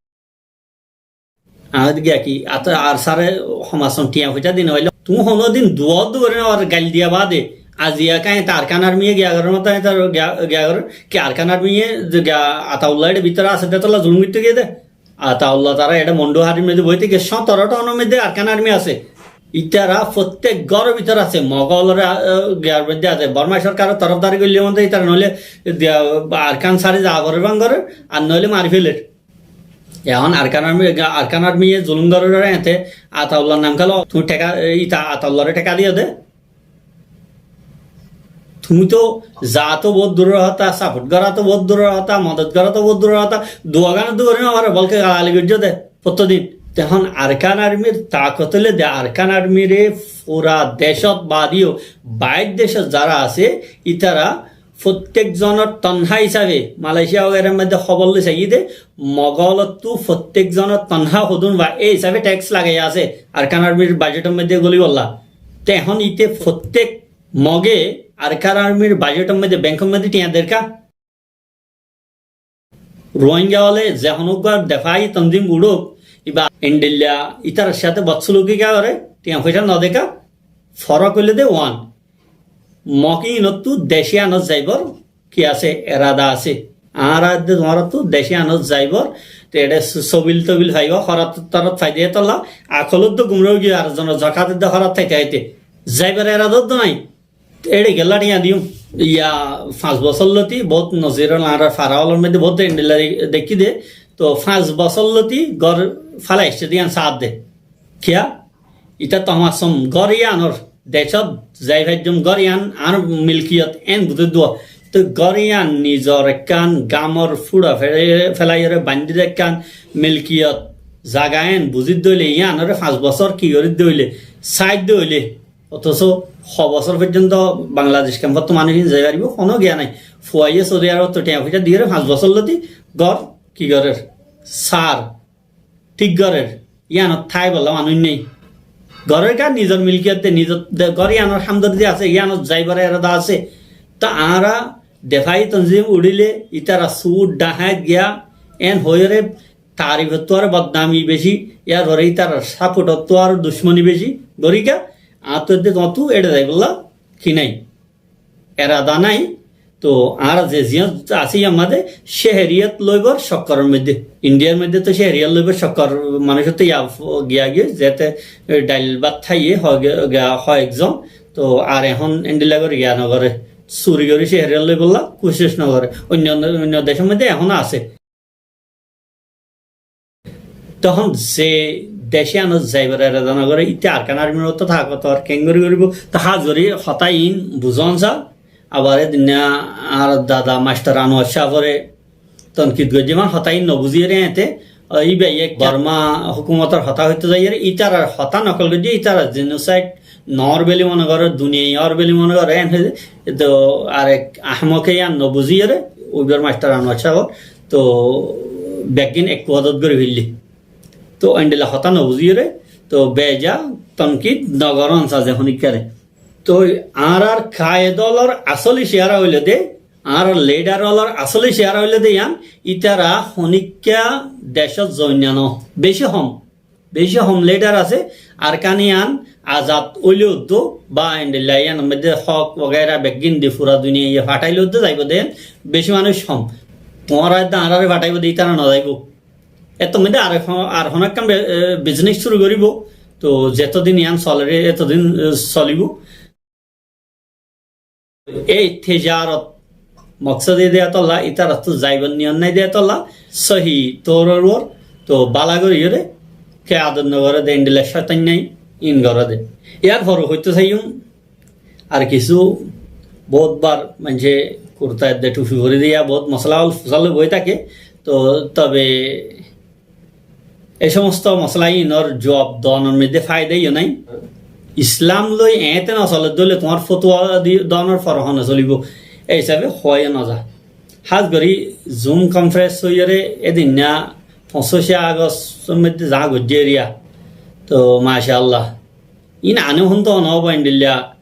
Añára giya ki, ata ARSA re homasson tiañ foicá di no faillé. Tuñí honódin duwa duri no ar gail diya bade, aijja ká eñte Arkan Armiye giya gorer moto eñte giya, giya gorer. Ki Arkan Armiye ze giya Ataullah eçe bútore asé de tolla zulum goittó giyé de. Ataullah tara eçe Mondu harir moiddé boite giyé, sóñtoro tonor moiddé Arkan Armi asé. Itara fottek góror bútore asé, Mogolor, a, a, giyar moiddé asé. Borma sorkaror torofdari goillé moiddé itara noóile diya Arkan sári za gorer bang gorer, ar noóile mari feler. Ehón Arkan Armi, Arkan Armiye zulum gorer eñte Ataullar nam kelo, tuñí theka, ita Ataullaré theka diyo de. Tuñí to za to bout duror hotá, saport gora to bout duror hotá, modot gora to bout duror hotá, duagán to gori no faro, bolke galalai goijjo de, fottodin. Te ehón Arkan Armir takot óile de, Arkan Armire fura decot badiyo, bair decot zara asé, itara fottek zonor tonha hísabe, Malaysia wagaira moiddé hóbor loi saiyé de, Mogolottú fottek zonor tonha hodún ba ei hísabe teks lagaiya asé, Arkan Armir bajetor moiddé golibolla. Te ehón ite fottek Moge Arkan Armir bajetor moiddé, benkor moiddé tiañ der ká? Rohingya óle ze honó uggwá defai tonzim uçók, iba endilla itarar sáte bodsuluk kiya goré, tiañ foicá no de ká, forók óile de uán. Mok inottú dec iyanot zaibor ki asé, erada asé. Añára edde tuáñrattú dec iyanot zaibor, te eçe so-, sobil tobil faiba, horat torot faide tolla, akolot de gumra ói giyé ar zonor zakat edde horat faite faite. Zaibar erada de nai. Eçe gella thiañ diyum. Iya, fañs bosór lóti, bout nozir ól añárar fara ólor moiddé bout endilla de-, dekkí de. To fañs bosór lóti gór félai aiccé de yián saát de. Kiyá? Ita to homassom gór yiánor decót zai faijjum, gór yián añár milkiyot en buzí duwa. To gór yián nizor ekkán gamor fura fe-, felaiyore baindí de ekkán milkiyot zaga en buzí de óile yiánore fañs bosór ki gorí de óile, saát de óile, Otoso ho bosór foijjonto Bangladec kempottú manúic ín zai faribó, honó giya nái. Fuaye Soudi Arobottu thiañ foicá diyóre fañs bosór lóti gór ki gorér? Saár, thík gorér. Yíanot táibolla manúic nái. Gorér ká nizor milkiyot de, nizor de, gór yíanor hámdordi asé, yíanot zaibar erada asé. Tó añára Defai tonzim uçíle ítara sur dhaháit giya, en hoiyóre tarifottú aró bodnami beci, yar fore ítarar sapotottú aró ducmoni beci goríga. Añáttu edde tuáñttú eçe zaibolla ki nái? Erada nái. Toh añára ze ziyán así yar mazé céheriyat loibar cokkoror moidde, Indiyar moidde toh céheriyat loibar cokkor manúicottú ya giya giyói, zeéte dhail bát háiye ho-, giya hoekzon. Toh ar ehón endilla gorí giya nogoré, suri gorí céheriyat loibolla kucíc nogoré. Oinno, oinno decór moidde ehóno asé. Tohón ze dec yíanot zaibar erada nogoré, íte Arkan Armir mottó takotor, keéngorí goríbo? Toh hás gorí hotá iín buzón sa. Abar edinna añár dada mastor Anuar cáfore tonkid goijjé, mane hotá iín nobuzíyore eñte, o, íba ek Borma hókumotor hotá hoitó zaiyóre ítarar hotá nokol goijjé, ítara jenosaid noór buli mone goré, duniyai ór buli mone goré, en hoiyé. Toh arek ahmoke yían nobuzíyore, uibár mastor Anuar cáfor, toh beggín ek kuwadot gorí feillé. Toh endilla hotá nobuzíyore, toh beja tonkid nogorón sa ze honíkkáre. Toh añárar kaed ólor asóli ciyára óilde, añárar lidar ólor asóli ciyára óilde yían, ítara honíkka decót zoinna noó, beci hom. Beci hom lidar asé, Arkan yían azad óile uddú ba endilla yíanor moidde hók wagaira beggín di fura duniyaiye fatáile uddú zaibo de, beci manúic hom. Tuáñra edde añáráre fatáibo de, ítara nozaibó. Ettór moidde ar, ar honó ekkán be-, e, biznes cúru goríbo. Toh zetodin yían soler, etodin, e, solibó. Ei tejarot moksod de etolla, ítarattú zaibar niyot nái de etolla, sóhi toror uore, toh bála goríyore, kiyadot nogoré de, endilla cóitan nái, in goré de. Yar fore hoitó saiyum, ar kissú, bout bar maincé kurta edde thufi fori de, yar bout mosola ól fusal loi boi táke, toh tobe E somosto mosola inor juab donor moidde faida yo nai. Islam loi eñte no sole dóile tuáñr fotuwa di-, donor fore hone solibo. E hisabe howa yo no za. Hás gorí Zoom conference óiyore edinna foñsíc Agost or moidde za goijjé eriya. To, macallah. In ane honto no obo endilla.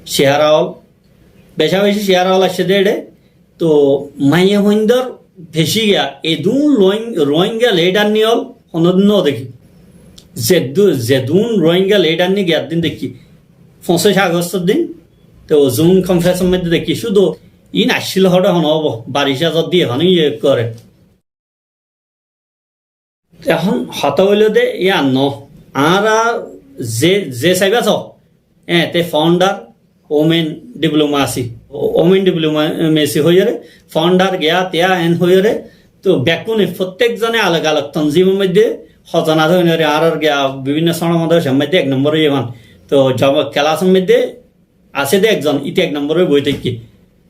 Cehara ol. Beca beci cehara ol aiccé de ere. To maiyafuaindor beci giya edún Rohing-, Rohingya leader ni ol honodin no deki. Zedú-, zedún Rohingya leader ni giya din deki. Foñsíc Agostor din, to Zoom conference or moidde deki, cúdu in accíl hoçé hone obo, baric azar diye hone iye gore. Ehón hotá óilo de yían no. Añára ze, ze saiba so, e, te founder women diplomacy, women diplomacy hoiyore, founder giya tiya en hoiyore, to bekkúne fottek zone alok alok tonzimor moidde hozana hoinore, añárar giya bibinno sóñra modarasar moidde ek nombor óiye fan. To joma kelasor moidde asé de ekzon, ite ek nombor oi boi táikke.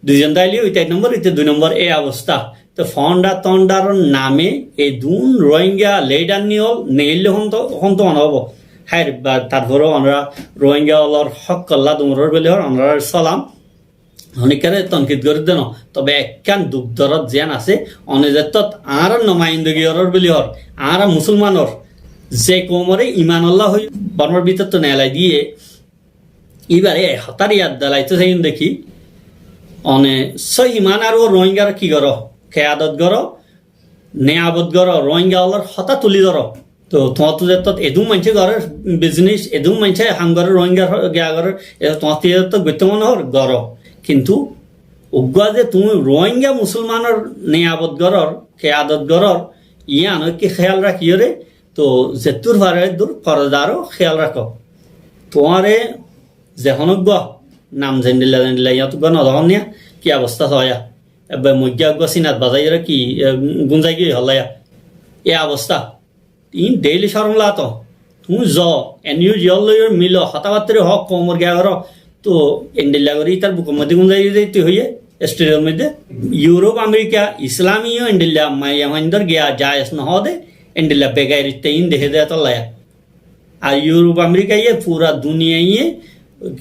Duizon táile ite ek nombor, ite dui nombor, e obosta. To founder tounderor name edún Rohingya leader ni ol neille honto, honto mane obo. Hair, ba, tarfore onora Rohingya olor hók olla dumorar beli hor, onorar salam. Honikkare tonkid gorí de no. Tobe ekkán duk dorod ziyan asé, one zettót añárar nomayindagi oror beli hor, añára musulmanor, ze koumore iman olla hoi Bormar bitottú nelai diye, íbare e hotár yad delaito saiyum de ki, one sóhi manaro Rohingyar ki goro, keyadot goro, neyabot goro, Rohingya olor hotá tuli doro. To tuáñttu zettót edún maincé gorer biznes, edún maincé ham gorer, Rohingyar ho-, giya gorer, e tuáñttu zettót goitto mone hor goro. Kintu uggúa ze tuñí Rohingya musulmanor neyabot goror, keyadot goror, yián ki héyal rakíyore, to zettúr fare eddur fordaro héyal rakó. Tuáñre ze honó uggúa nam zendilla zendilla yían uggúa no dehón niya, ki obosta soóya. Ebbe moijjá uggúa sinat bazaiyore ki, e, gúnzai giyói hollaiya. E obosta. Iín daily corom lato. Tuñí zo, N U G O loiyóre milo, hotábattári hoó, koumor giya goró. To endilla gorí ítar bukor moidde gúnzai zaito hoiyé, streetor moidde. Europe, America, Islami yó endilla maiyafuaindor giya jayes no hoó de, endilla begairitta iín deké de etollaiya. Ar Europe, America ye fura duniyaiye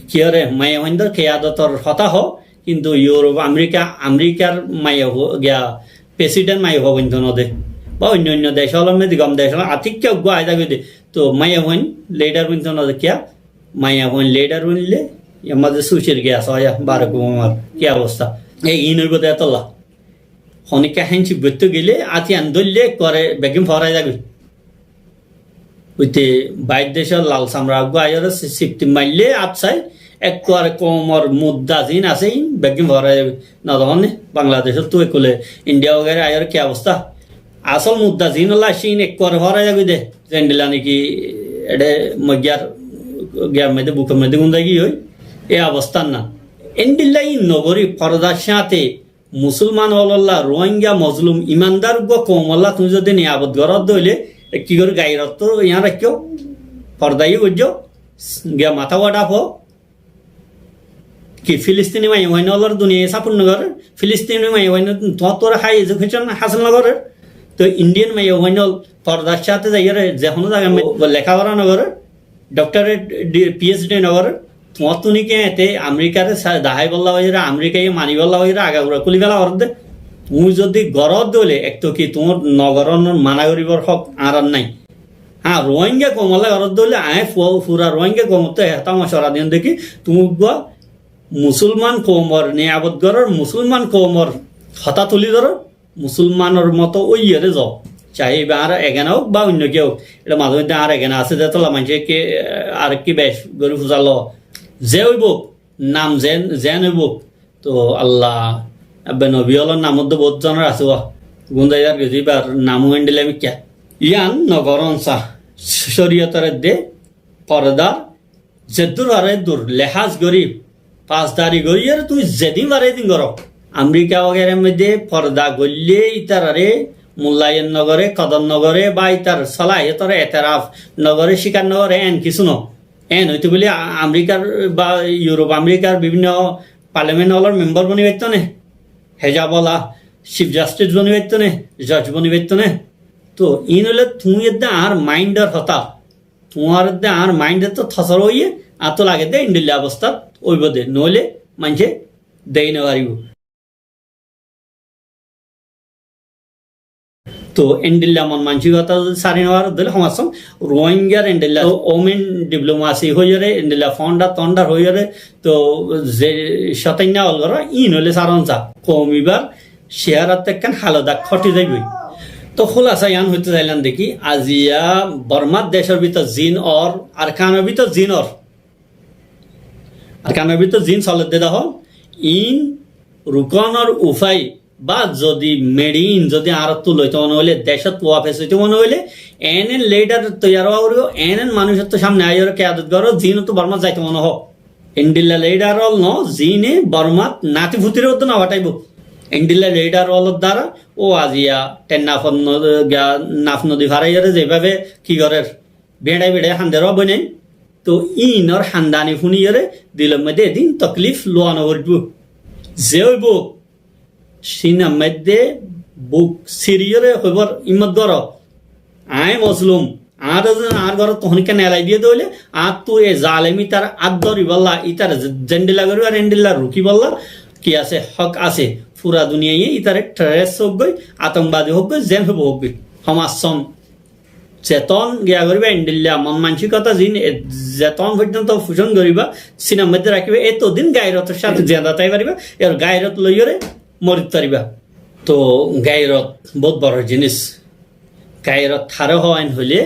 ki ore maiyafuaindor keyadotor hotá hoó, kintu Europe, America, Americar maiyafua, giya president maiyafua bointo no de. Ba oinno oinno dec olor moidde, gom dec olor, atikka uggúa aida goi de. To maiyafuain leader bointo no de kiya? Maiyafuain leader boinle, yar mazé sucir giya soóya, Barack Obamar ki obosta? E iín óibo de etolla. Honikka hénci goittó gele át yián dóille ekkuare beggín foórai zagói. Uite bair decór lal samra uggúa aiyóre si-, sifti maille át sai, ekkuare koumor mudda ziín asé iín beggín foórai zagói. Nodehón né? Bangladecóttu ekule India wagera aiyóre ki obosta? Asól mudda ziín olla aiccé iín ekkuare foórai zagói de. Zendilla niki eçé moiggiyar giyar maze bukor maze gúm zai giyói, e obostán na. Endilla iín nogorí fordar sáñte Musolman ólolla Rohingya mozlum imandar uggúa koumolla tuñí zodi niyabot goró de óile, e ki gorí gairot to yián raikkó, forda yó goijjó, giya matá uwa dhafó, ki Filistini maiyafuain ólor duniyai saport nogorér, Filistini maiyafuain tuáñttu high education hásil nogorér, to Indian maiyafuain ól fordar sáñte zaiyóre ze honó zagar maze lekáfora nogorér, doctorate, di-, P H D nogorér, tuáñttu niki eñte Amerikare sa-, daháibolla hoiyóre, Amerikaye manibolla hoiyóre agagura kúli fela gorér de. Tuñí zodi goró de óile, ek to ki tuáñr nogorónor mana goríbar hók añárar nái. Há, Rohingya koumolla goró de óile, aññí fu-, fura Rohingya koumottú e hotá mocuwara diyum de ki, tuñí uggúa Musolman koumor niyabot gorór, Musolman koumor hotá tuli dóro, Musolmanor moto óiyore zo. Cahé ibá añára egena ók ba oinno kiyó ók. Eçé maze moiddé añára egena asé de tolla maincé ki, eh, ar ki bec gorí fusar lo. Ze óibou, nam zen, zen óibou. To Allah, ebbe nobi ólor nam ódde bout zonor asé wa. Gúm zai zar goi de, ibar nam ó endilla mikká. Yián nogorón sa. Córiyotor edde fordar zeddúr fare eddur lehás gorí, fasdari gorí, ar tuñí zedin fare edin goró. Amerika wagera maze forda goille ítarare mullayon nogoré, kodor nogoré, ba ítar solahiyotor eteraf nogoré, cíkar nogoré, en kissú no. En óite bóli A-, Amerikar ba Europe Amerikar bibinno parliament ólor member boni faittó né, hejab ola chief justice boni faittó né, judge boni faittó né. To iín óile tuñí edde añár mindor hotá. Tuáñr edde añár mind ettó tosor óiye, añáttu lage de endilla obostát óibo de, noóile maincé dei nofaribó. To endilla mon mansikota sári nofaró de óile homassón Rohingyar endilla women diplomacy hoiyóre, endilla fondar tondar hoiyóre, to ze cotainna ol goró, iín óile saron sa. Koum ibar Ceharattú ekkán halodak hóti zaibói. Tó húlasa yián hoitó sailam de ki, aziya Bormár decór bútore ziín ór, Arkanor bútore ziín ór, Arkanor bútore ziín soler de dehó, iín rukonor ufai ba zodi meçi iín zodi añárattú loitó mone óile, decót wafes óito mone óile, en en lidar toiyar ówa foribó, en en manúicottú sámne aiyóre kiyadot goró, ziínottú Bormát zaito mone hoó. Endilla lidar ól no, ziíne Bormát nati futire uddú no fathaibó. Endilla lidar ólor dara ó aziya Tennafot no-, ga-, Naf nodi faraiyóre zeibábe ki gorér, beçai beçai hande roó bóinai. Tó iínor handani fúniyóre dilor moidde edin toklif luwa no foribó. Ze óibo, Cín ammáidde buk siriyóre hoibór ímmot goró, aññí mozlum, añáre zodi añár górottu honíkka nelai diyé dé óile, añáttu e zalem ítar át dóribólla, ítar ze-, zendilla goríbar endilla rukíbolla ki asé, hók asé. Fura duniyaye ítare terrorist hók goi, atongobadi hók goi, zeén hoibó hók goi. Homassón Zeton giya goriba endilla mon mansikota zin, e, zeton foijjonto fucon goriba, sinor moidde rakiba, etodin gairotor sáte ziyanda tai fariba, er gairot loiyore mori fariba. To gairot bout boro jinis. Gairot hare hoó en hoile,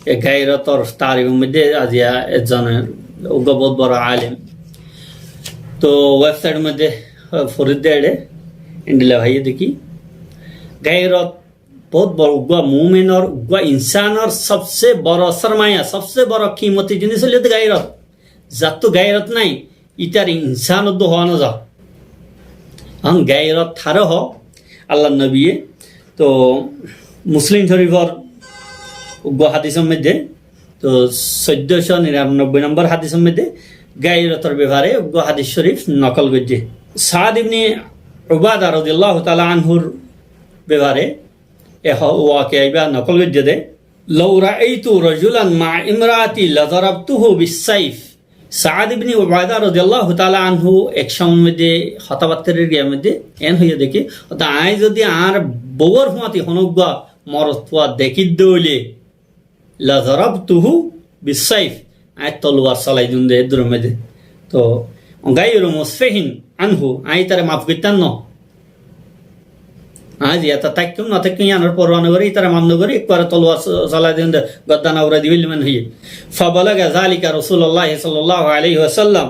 e gairotor tarifor moidde aziya ekzone uggwa bout boro alim. To website moidde, e, foridde ere, endilla baiye deki. Gairot bout boro uggwa muminor, uggwa insanor sobse boro sormaya, sobse boro kimoti jinis óilde gairot. Zattu gairot nai, ítar insan uddu hoó no za. Ehón gairot hare hoó, Allar nobiye to Muslim Shorifor uggwa hadisor moidde, to soiddosho niranobboi nombor hadisor moidde gairotor befare uggwa hadis shorif nokol goijje. Saad ibne Ubada rodiyallahu taala anhur befare e ho-, wakiya iba nokol goijje de, "Law raaitu rajulan ma'a imraati ladarabtuhu bissaif." Saad ibni Ubada rodiyallahu taala anhu ek somoy moidde hotabattar giyar moidde en hoiye deki, "Ota aññí zodi añár bouwor fuañti hono uggwa morot fua dekí de óile, ladarabtuhu bissaif, aññí toluwar solai dum de eddur moidde." To Gairu musfahin anhu, añí ítare maf goittám no. Añí ziyata táikkam no táikkam, yíanor porwa no gorí, ítare maf no gorí, ekkuare toluwar so-, solai diyum de, gordan urai dibelli mane hoiye. Fabalaga zalika Rasulullahi sallallahu alaihi wasallam.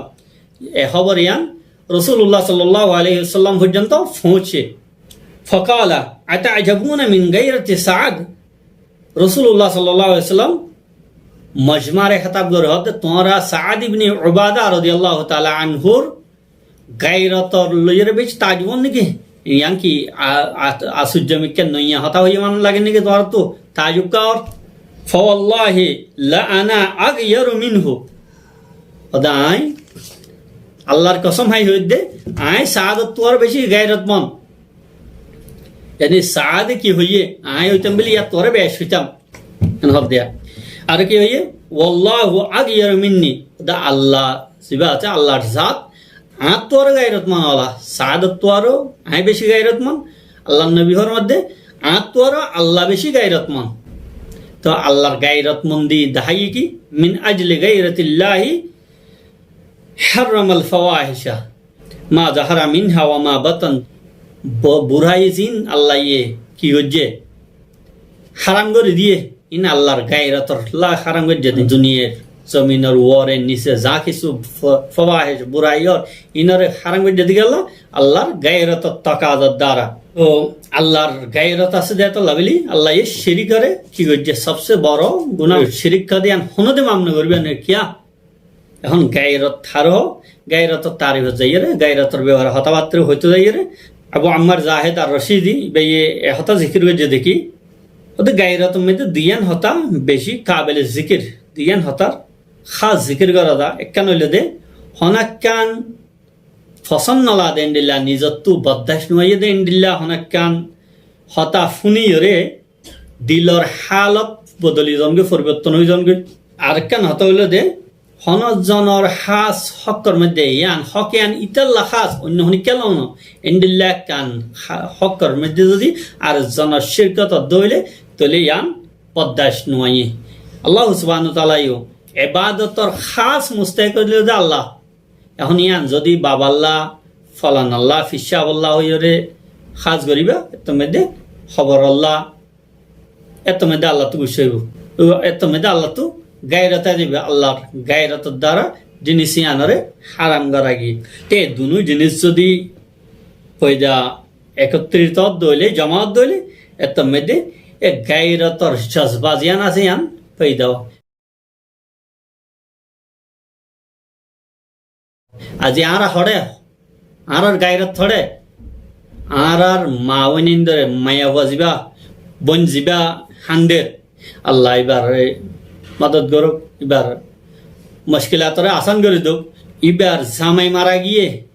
E hóbor yían Rasulullah sallallahu alaihi wasallam foijjonto foóñiye. Faqala, "Ata'jabuna min gairati Sa'ad?" Rasulullah sallallahu alaihi wasallam mojmare hétab gorí hoódde, tuáñra Saad ibne Ubada radiyallahu taala anhur gairotor loiyóre beci taajub ó niki? Yían ki a-, a-, asujjo mikká noiya hotá hoiyé mane lage niki tuáñrattu? Taajub kiyór? Fawallahi la ana aghyaru minhu. Óde añí Allar kosom hái hoódde, añí Saadottu aró beci gairotmon. Yáni Saade ki hoiyé, añí óitam buli yáttu aró beci óitam. En hoódde. Aró ki hoiyé, "Wallahu aghyaru minni." Óde Allah, ziba asé Allar zat, añáttu aró gairotmon ola. Saadottu aró añí beci gairotmon. Allar nobi formar de, añáttu aró Allah beci gairotmon. Toh Allar gairotmondi deháiye ki, "Min ajli gairatillahi harramal fawahisha ma zahara minha wa ma batan." Bu-, burai zin Allaye ki goijje? Háram gorí diye. Ín Allar gairotolla háram goijje de. Duniyair zominor uore nise za kessú fa-, fawahish burai ór, ínore háram goijje de kiyólla? Allar gairotor takazar duara. Toh Allar gairot asé de etolla buli Allaye cirik ore ki goijje? Sobse boro guná. Cirik hoóde yían honóde maf no goríba ne kiya? Ehón gairot háró, gairotor taarifot zaiyóre, gairotor befare hotábatta hoito zaiyóre, Abu Ammar Zahed ar Rocidi ibáye e hotá zikir goijje de ki, óde gairotor moidde duiyán hotá beci kabele zikir, duiyán hotar hás zikir gora za. Ekkán óilde, honókkán fosón no lage de endilla, nizottu boddac no óiye de endilla, honókkán hotá fúniyóre, dilor hálot bodoli zongói, foriborton ói zongói. Arekkán hotá óilde, honó zonor hás hókkor moidde, yían hók yían ítarlla hás, oinno honíkkalla no. Endilla ekkán há-, hókkor moidde zodi ar zonor církot ódde óile, tóile yían boddac no óiye. Allah subhanahu wa taala yó ebadotor hás mustáhek óilde Allah. Ehón yían zodi baballa, folanalla, fissábolla óiyore hás goríba, ettór moidde hoborolla, ettór moidde Allattu guccá óibo. Ettór moidde Allattu gairot ai zaibo, Allar gairotor duara jinis yíanore háram gora giyé. Te dunú jinis zodi foida ekottirito ódde óile, joma ódde óile, ettór moidde e gairotor jozba ziyán asé yían foida ó. Azi añára hoçé, añárar gairot hoçé, añárar maa boin indore maiya fua ziba, boin ziba hánder, Allah ibare modot gorouk, ibar muckilatore asán gori douk, ibar zamai mara giyé,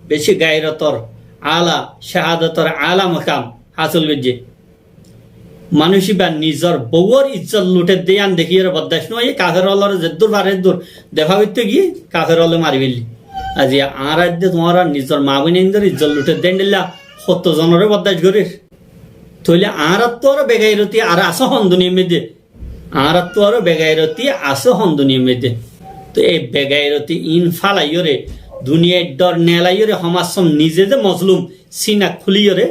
beci gairotor ala, cahadotor ala mokam hásil goijjé. Manúic iba nizor bouwor izzot luter de yían dekíyore boddac no óiye, kafer ólore zeddur fare eddur defa goitto giyé kafer óle mari feille. Aijja añára edde tuáñra nizor maa boin indor izzot luter de endilla hoto zonore boddac gorir. Tóile añárattu aró begairoti ar asé hon duniyar moidde? Añárattu aró begairoti asé hon duniyar moidde? Toi ei begairoti ín falaiyore, duniyar dhor nelaiyore, homassón nize ze mozlum, sina kúliyore,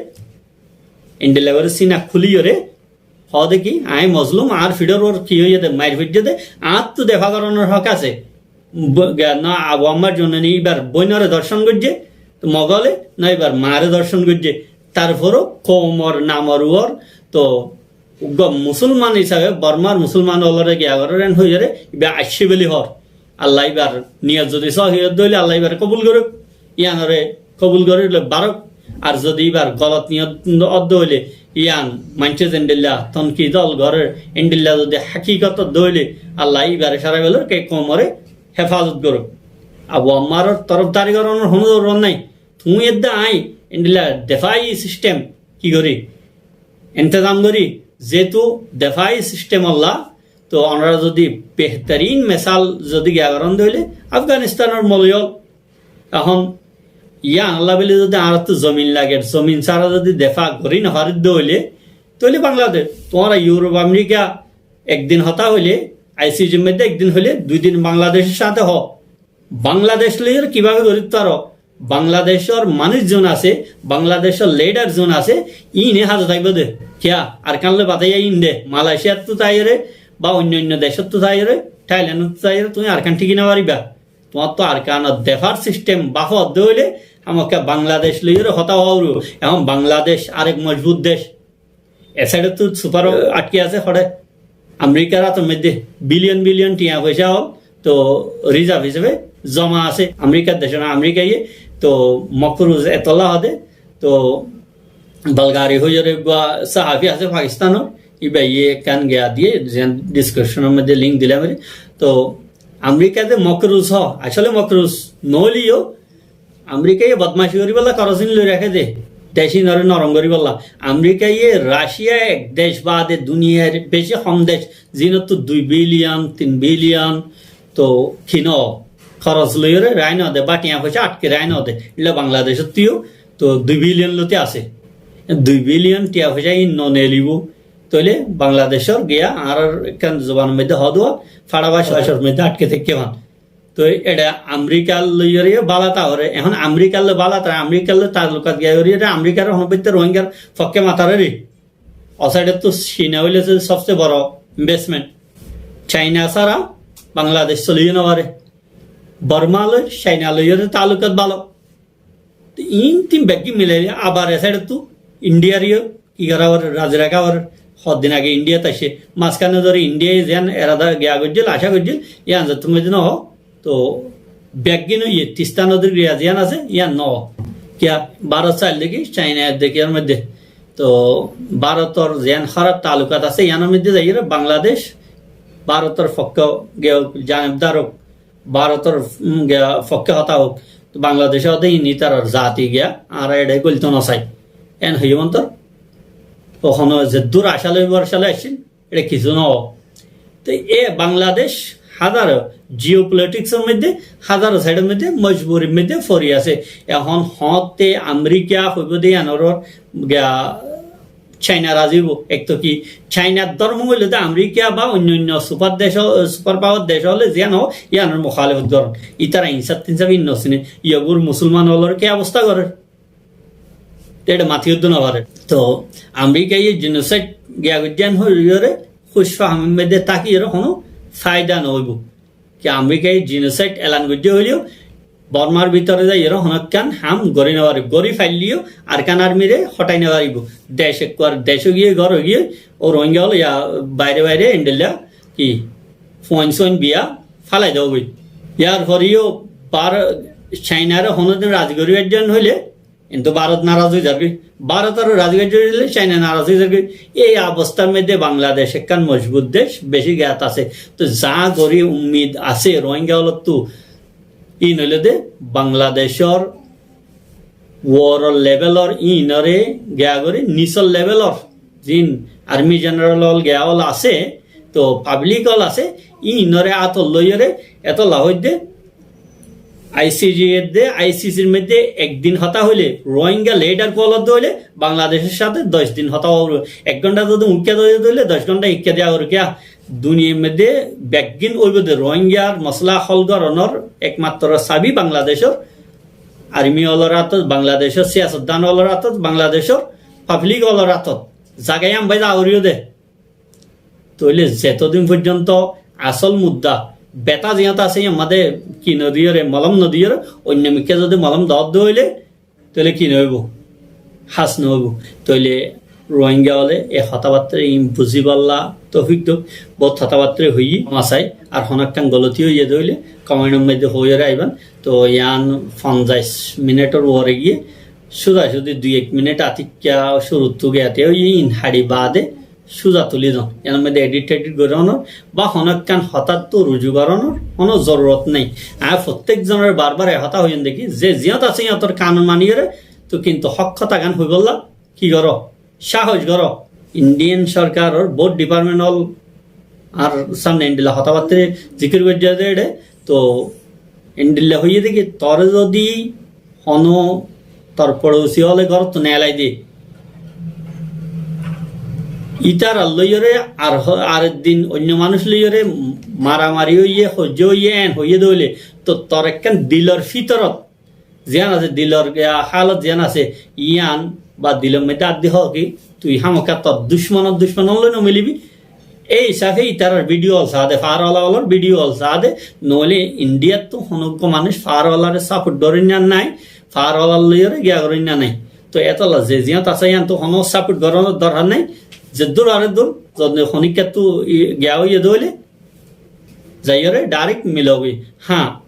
endilla gori sina kúliyore, hoó de ki, añí mozlum, añár fiçor uore ki óiye de, mair foijje de, añáttu defa goronor hók asé. Bo-, ge-, na Abu Ammar Junani ibar boinore dorcon goijje, to Mogole, na ibar maare dorcon goijje. Tarfore koumor namor uore, to uggwá musolman hísabe, Bormar musolman ólore giya gorer en hoiyore, iba aiccé buli hoór. Allah ibar niyot zodi sóhi ódde óile Allah ibare kobul gorouk, yíanore kobul gorí loi barok. Ar zodi ibar golot niyot ódde óile, yían maincé zendilla tonkid ól gorer, endilla zodi hakikot ódde óile, Allah ibare sarai belor ke koumore hefazot gorouk. Abu Ammaror torofdari goronor hono zorurot nai. Tuñí edde añí endilla defai sistem ki gorí? Entezam gorí, zehetu defai sistem olla, to onora zodi behterin mesal zodi giya goron de óile, Afganistanor moloi ól. Ehón yíanolla buli zodi añárattu zomin lager, zomin sára zodi defa gorí no farir de óile, tóile Bangladec, tuáñra Iurof, Amerika ek din hotá hoile, ICJ r moidde ek din hoile, dui din Bangladecor sáte hoó. Bangladec loiyóre kibábe gorí taró? Bangladecór manúic zun asé, Bangladecór lidar zun asé, íine háza táibo de. Kiyá? Arkan loi batáiya íin de. Malaysiattú táiyore ba oinno oinno decóttu táiyore, Thailandottu táiyore tuñí Arkan thíki no faribá. Tuáñrtú Arkanot defar sistem báfa de óile, hámaka Bangladec loiyóre hotá hoó uru. Ehón Bangladec arek mozbut dec. E saidottú sufar athké asé, hoçé Amerikar átor moiddé biliyon biliyon tiañ foicá ól, to rizaf hísabe zoma asé Amerikar decót, Amerikaye to mokruz etolla hoó de, to Balgari hoiyóre uggwá sahafi asé Pakistanor, íbaye ekkán giya diyé, zeén deskiripshonor moiddé link dilam re. To Amerika ze mokruz hoó, asóle mokruz noóileyo, Amerikaye bodmaici goríbolla koros ín loi raké de, dec ínore norom goríbolla. Amerikaye Racia ek dec bade duniyair beci hom dec, zinottú dui biliyon, tin biliyon, to kino koros loiyóre rai no de, ba tiañ foicá athké rai no de. Illa Bangladecottíyo to dui biliyon loti asé. Dui biliyon tiañ foicá ín no nelibo. Tóile Bangladecór giya añárar ekkán zubanor moiddé hoó de, fáça bacor moiddé athké táikke fán. Toi eçe Amerikar loiyóre bála táore, ehón Amerikar loi bála táore, Amerikar loi taallukat giya goríyore Amerikar honó bútore Rohingyar fokke matáre ri. O saidottú Cina óile sobse boro investment. China sára Bangladec soliyó no fare. Borma loi China loiyóre taallukat bála. Te iín tin beggín milaile abar e saidottú Indiyareyó ki gora forer, razi raká forer. Hoddin age Indiyat aiccé, mazkane dóri Indiyaye ziyán erada giya goijjíl, acá goijjíl, yían zettú moiddé noó. To beggín óiye Tista nodir giya ziyán asé, yían noó. Kiyá? Bárot sail de ki Caina edde kiyór moiddé. To Bárotor ziyán hóraf taallukat asé, yíanor moiddé zaiyóre Bangladec Bárotor fokko giya janibdar ók, Bárotor, um, giya, fokke hotá houk. To Bangladece hoó de íin ítarar zati giya, añára eçe goilto no sai. En hoiyé montor. Ehón zeddúr acá loi borcá loi aiccíl, eçe kissú no. To e Bangladec házaro geopoliticsor moiddé, házaro saidor moiddé, mojburir moiddé fori asé. Ehón hoóñtte Amerika hoibó de yíanor giya Caina razi óibo. Ek to ki, Cainar dórmo óilde Amerika ba oinno oinno super dec, super power dec ókkole ziyán hoó, yíanor mukálefot goron. Ítara insaf tinsaf ín no sine. Yógur musulman ókkolor ki obosta gorer? Eçe mati uddú no fare. To Amerikaye genocide giya goijjé yían hoiyóre kúc fahmir moiddé tákiyóre honó faida no óibo. Ki Amerikaye genocide elan goijjé hoileyo Bormar bútore zaiyóre honókkan ham gorí no fare. Gorí failleyó Arkan armire hothái no faribo. Dec ekkuar dec ói giyói, gór ói giyói, ó Rohingya ókkol yá baire baire endilla ki fuain suain biya félai diyógoi. Yar foreyó Bár-, Cainare honódin razi gorí faijjé yían hoile, kintu Bárot naraz ói zargói. Bárot aró razi goijjé hoile Caina naraz ói zargói. Ei obostar moiddé Bangladec ekkán mojbut dec, beci giyat asé. To za gorí ummid asé Rohingya ókkolottú, íin óilde Bangladecor uoror levelor íinore giya gorí nisor levelor ziín army general ókkol giya ókkol asé, to public ókkol asé, íinore átot loiyóre etolla hoidde ICJ edde, ICCr moiddé ek din hotá hoile, Rohingya lidar ókkol edde hoile, Bangladecor sáte doc din hotá hoó. Ek gonthá zodi uñikká diya óile, doc gonthá ikká diya óibo. Kiyá? Duniyair moiddé beggín óibo de Rohingyar mosola hól goronor ekmatro sabi Bangladecor army ókkolor átot, Bangladecor siyasotdan ókkolor átot, Bangladecor public ókkolor átot. Zaga yían bái za goríyo de. Tóile zetodin foijjonto asól mudda beta ziyót asé, yían moiddé ki no diyóre, molóm no diyóre, oinno mikká zodi molóm doódde óile, tóile ki no óibo? Hás no óibo. Tóile Rohingya ókkole e hotábattáre iín buzíbolla toufik douk. Bout hotábattáre hoiyí, maf sai, ar honókkan goloti óiye de óile, komentor moiddé hoiyóre aibán. To yían fonzaic minitor uore giyé, cúza cúzi dui ek minit atikka cúruttú giyate óiye, iín haçi baade cúza tulí don. Yíanor moiddé edit tedit gorónor ba honókkan hotáttu ruju gorónor honó zorurot nái. Añí fottek zonore barbar e hotá hoiyum de ki, ze ziyót asé yíanor kanun maniyóre, to kintu hók hotágan hoibólla ki goró? Cáhos goró. Indian sorkaror bout department ókkol añár samne endilla hotábattáre zikir goijjé de eçé, to endilla hoiyé de ki, tore zodi honó tor forousi ókkole górottu neelai de, Ítarar loiyóre ar ho-, ar din oinno manúic loiyóre maramari óiye, hoijja óiye, en hoiyé dé óile, to tor ekkán dilor fítorot ziyán asé, dilor, ah, hálot ziyán asé, yían ba dilor moiddé addi hoó ki, tui hámaka tor ducmonor ducmon loi no milibi. Ei hísafe ítarar video ól saá de, fárola ólor video ól saá de, noóile Indiattú honó uggwá manúic fárolaré support goróinna nái, fárolar loiyóre giya goróinna nái. To etolla ze ziyáñt asé yíanttú honó support gorónor dorhar nái, zeddúr ar eddúr, zodi honíkkattú i-, giya óiye dé óile, zaiyóre direct milogói. Hañ,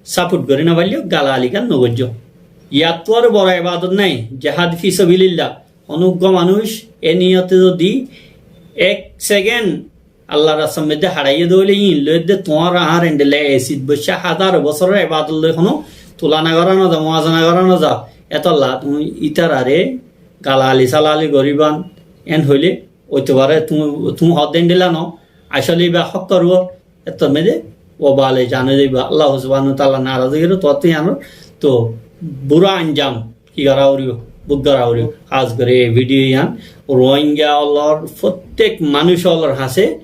support gorí no faillé galalí gán no goijjó. Yáttu ar boro ebadot nái, jihad fi sabilillah. Honó uggwá manúic e niyote zodi ek second Allar rastar moiddé haçaiyé dé óile, íin loi edde tuáñr añár endilla esit boiccá házaro bosóror ebadot loi honó tulana gorá no za, muwazana gorá no za. Etolla tuñí ítararé galalí salali goríban, en hoilé óito fare tuñí, tuñí hoódde endilla no, asóle íba hókkor uore, ettór moiddé wobale zan ói zaiba. Allah subhanahu wa taala naraz ói giyóre tuáñttú yíanor, to bura anjam ki gorá foribó, buk gorá foribó. Hás gorí ei video yían Rohingya ólor fottek manúic ólor hañsé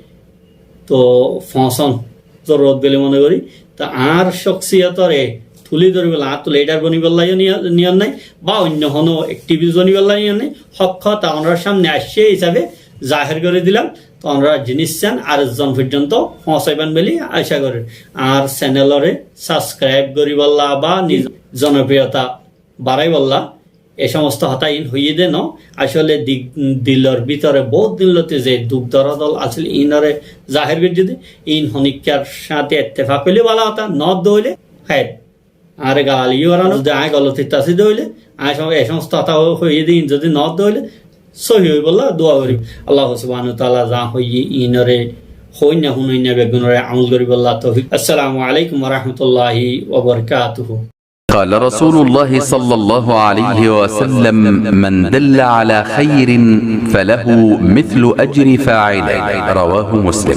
to foóñson zorurot buli mone gorí. To añár cóksiyotoré tulí dóribolla, añáttu lidar bonibólla yó niyo-, niyot nái, ba oinno honó activist bonibólla niyot nái. Hók hotá onorar sámne aiccé hísafe zahér gorí dilam. To onora ziníccán ar zon foijjonto foóñsaiban buli acá gorír. Añár channeloré subscribe goríbolla ba niz-, zonopriyota baráibolla e somosto hotá íin hoiyé dé no. Asóle di-, dilor bútore bout din lóti ze duk dorod ól asíl íinoré zahér goijjé dé, íin honíkkar sáñte ettefak óile bála hotá, no dé óile hér. Añáre galalí yó gorá no, zodi aññí golotit así dé óile, aññí som-, e somosto hotá ho-, hoiyé dé íin zodi no dé óile, sóhi óibolla dua gorí. Allah subhanahu wa taala za hoiyé íinoré hoóinna fúnoinna beggúnoré amol goríbolla toufik. Assalamu alaikum wa rahmatullahi wa barakatuhu. قال رسول الله صلى الله عليه وسلم: من دل على خير فله مثل أجر فاعله. رواه مسلم.